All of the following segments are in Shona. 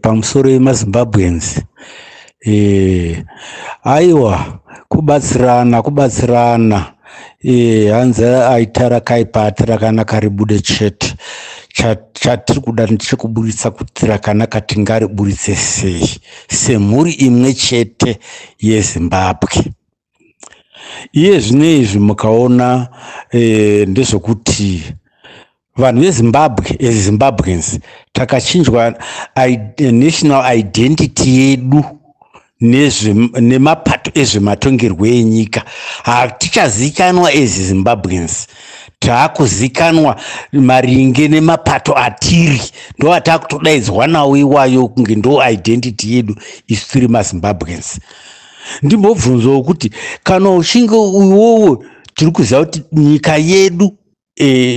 Pamusoro yemaZimbabweans. Aiwa, kubatsirana kubatsirana. Hanzi aita rakaipa ati rakanaka ribude chete. Chatiri kuda ndechekuburitsa kuti rakanaka tingariburitse sei semhuri imwe chete yeZimbabwe. Iye zvino izvi mukaona ndezvekuti vanhu veZimbabwe, as Zimbabweans, takachinjwa national identity yedu nemapato ezvematongerwo enyika. Hatichazikanwa as Zimbabweans, taakuzikanwa maringe nemapato atiri, ndo atakutodaidzwa nawo iwayo kunge ndo identity yedu isu tiri maZimbabweans. Ndimbobvunzawo kuti kana uchinge iwowo, tiri kuziva kuti nyika yedu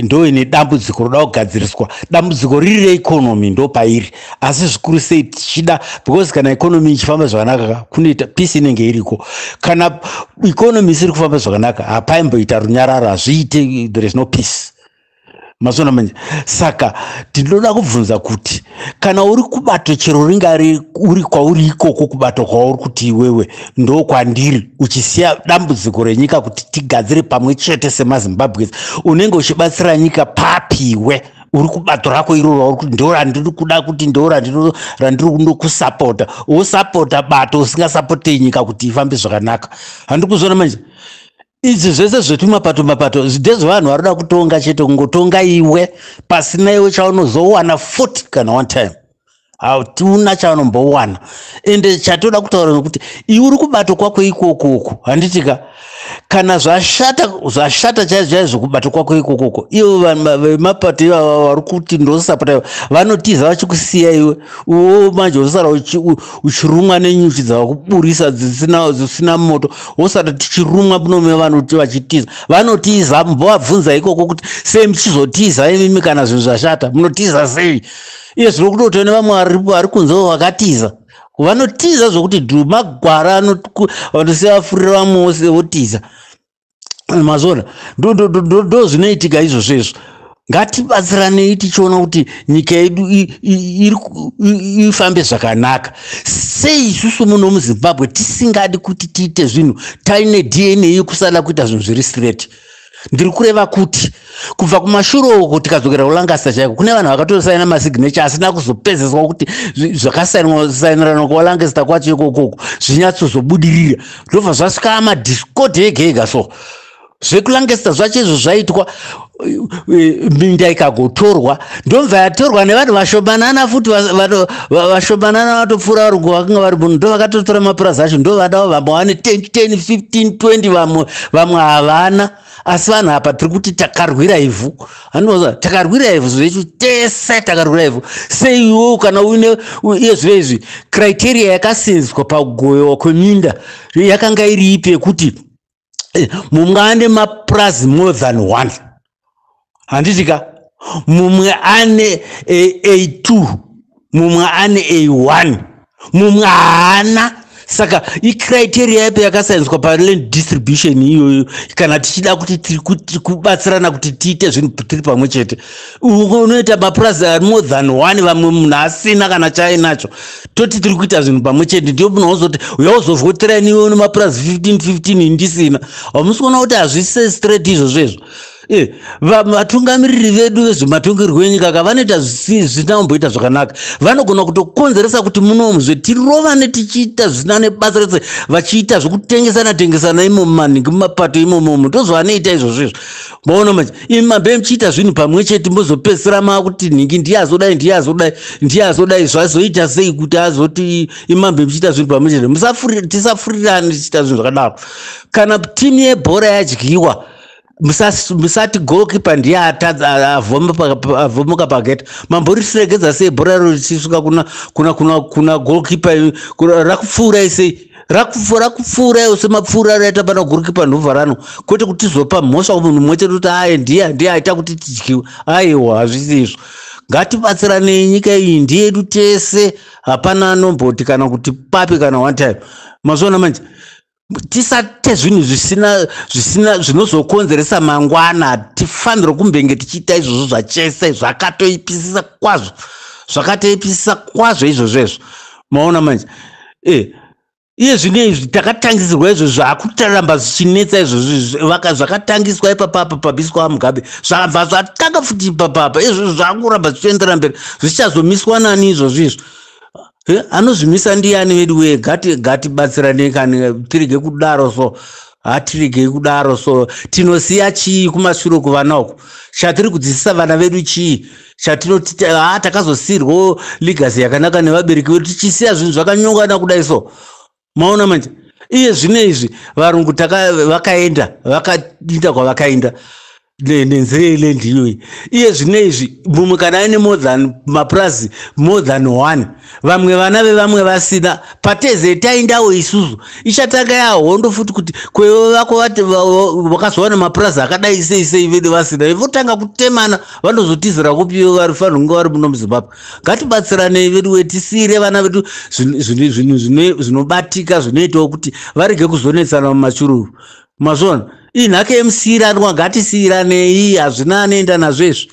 ndo ine dambudziko roda kugadziriswa. Dambudziko riri reeconomy, ndo pairi, asi zvikuru sei tichida, because kana economy ichifamba zvakanaka, kunoita peace inenge iriko. Kana economy isiri kufamba zvakanaka, hapaimboita runyararo, hazviite, there is no peace. Mazona manje? Saka ndinoda kubvunza kuti kana uri kubato chero ringari uri kwauri ikoko, kubato kwauri kuti iwewe ndo kwandiri, uchisiya dambudziko renyika kuti tigadzire pamwe chete semaZimbabweans, unenge uchibatsira nyika papiwe uri kubato rako iroro? Uri ndo randiri kuda kuti ndo randiri kusapota, wosapota bato usingasapotei nyika kuti ifambe zvakanaka. Handiri kuzona manje? Idzi zvese zvetumapato mapato ndezvevanhu vari kuda kutonga chete, kungotonga iwe pasina iwe chaunozowana futi kana one time hauna chaunombowana. Ende chatoda kutaura nekuti iwe uri kubato kwako ikokoko, handitika? Kana zvashata, zvashata chaizvo chaizvo kubato kwako ikokoko, ivo vemapato ivava vari kuti ndosapota vanotiza vachikusiya iwe. Uwo manje wosara uchirumwa nenyuchi dzavakuburisa dzisina moto, wosara tichirumwa munome vanoti vachitiza, vanotiza. Mbovabvunza ikoko kuti sei muchizotiza imimi kana zvinhu zvashata? Munotiza sei? Iye zvino kutotoone vamwe vari kunze vakatiza, vanotiza zvokuti dhu magwara, vanosiya vafurira vamwe vose votiza. Mazona? Ndo zvinoitika izvozvo izvo. Ngatibatsiranei tichiona kuti nyika yedu ifambe zvakanaka. Sei isusu muno muZimbabwe tisingadi kuti tiite zvinhu taine DNA yekusada kuita zvinhu zviri straight? Ndiri kureva kuti kubva kumashure uko, tikadzokera kuLancaster chaiko, kune vanhu vakatosaina masignature asina kuzopedzeswa kuti zvakasainirana kuLancaster kwacho ikokoko zvinyatsozobudirira. Ndobva zvasvika madiscord ega ega. So zvekuLancaster zvacho izvo zvaitwa, minda ikagotorwa, ndobva yatorwa nevanhu vashomanana futi, vashomanana vatopfuura varungu vakanga vari muno. Ndo vakatotora mapurazi acho, ndo vadawo. Vamwe vane 10 10 15 20, vamwe havana. Asi vanhu apa tiri kuti takarwira ivhu, anoza takarwira ivhu zvechu tese takarwira ivhu. Seiwo kana uine iye zvino izvi, criteria yakasenzwa pakugovewa kweminda yakanga iri ipi yekuti mumwe ane mapurazi more than one, handiti ka? Mumwe ane A2, mumwe ane A1, mumwe haana. Saka icriteria yapi yakasainswa paland distribution iyoyo? Kana tichida kuti tiri kubatsirana kuti tiite zvinhu tiri pamwe chete, unoita mapurazi ari more than one, vamwe munhu asina kana chaainacho, toti tiri kuita zvinhu pamwe chete. Ndiyo munhu wozoti uyauzovhotera niwe nemapurazi 15 15, ndisina. Hamusi kuona kuti hazvisi straight izvozvo izvo? Vatungamiriri vedu vezvematongerwo enyika ka vanoita zvisina kumboita zvakanaka. Vanogona kutokonzeresa kuti munomu zvetirovane tichiita zvisina nebasa rese, vachiita zvekutengesana tengesana imomo maningi mumapato imomomo. Ndozvavanoita izvozvo izvo. Maona manje, imi mambe muchiita zvinhu pamwe chete, mozopedzisira maakuti nhingi ndiye azodai, ndiye azodai, ndiye azodai. Zvazoita sei kuti azoti imambe muchiita zvinhu pamwe chete? Tisafurirane tichiita zvinhu zvakadaro. Kana timu yebhora yadyiwa, musati goalkeeper ndiye atadza, avhomoka pagate. Mamboriregedza sei bhora iro richisvika kuna goalkeeper? Rakupfuurai sei? Rakupfuurai semapfuura raita pana goalkeeper, ndobva rano. Kwete kuti tizopa mhosva kumunhu mumwe chete kuti aye ndiye aita kuti tidyiwe. Aiwa, hazvisi izvo. Ngatibatsiranei, nyika iyi ndiyedu tese, hapana anomboti kana kuti papi kana one time. Mazuva manje tisate zvinhu zvisina zvinozokonzeresa mangwana. Tifanirwe kumbenge tichiita izvozvo zvachese, zvakatoipisisa kwazvo. Zvakatoipisisa kwazvo izvozvo izvo. Maona manje? E iye zvino izvi takatangisirwa izvo, zvakutaramba zvichinetsa izvozvo. Zvakatangiswa ipapapa pabiswa aMugabe, zvabva zvatanga futi ipapapa. Izvozvo zvakuramba zvichiendera mberi, zvichazomiswa nani izvozvo izvo? Anozvimisa ndiani vedu wee? Gatibatsiranei kani, tirege kudaro. So hatiregei kudaro. So tinosiya chii kumashure kuvana uku? Chatiri kudzidzisa vana vedu chii? Chatinoti ha, takazosiyirwawo legacy yakanaka nevabereki vedu, tichisiya zvinhu zvakanyongana kudai? So maona manje, iye zvino izvi varungu vakaenda, vakaita kwavakaenda nenzira yeland iyoyi. Iye zvino izvi mumwe kana aine more than mapurazi, more than one, vamwe vana vevamwe vasina. Pateze taindawo isusu, ichatanga yahondo futi kuti kwevo vako vakazowana mapurazi akadai sei sei, vedu vasina, votanga kutemana. Vanozotizira kupi? Vari fanira kunge vari muno muZimbabwe. Ngatibatsiranei vedu we, tisiyire vana vedu zvinhu zvinobatika, zvinoitawo kuti varege kuzonetsana mumachururu. Mazvona, inhaka yemusiyiranwa. Ngatisiyiranei, hazvina anoenda nazvo izvi.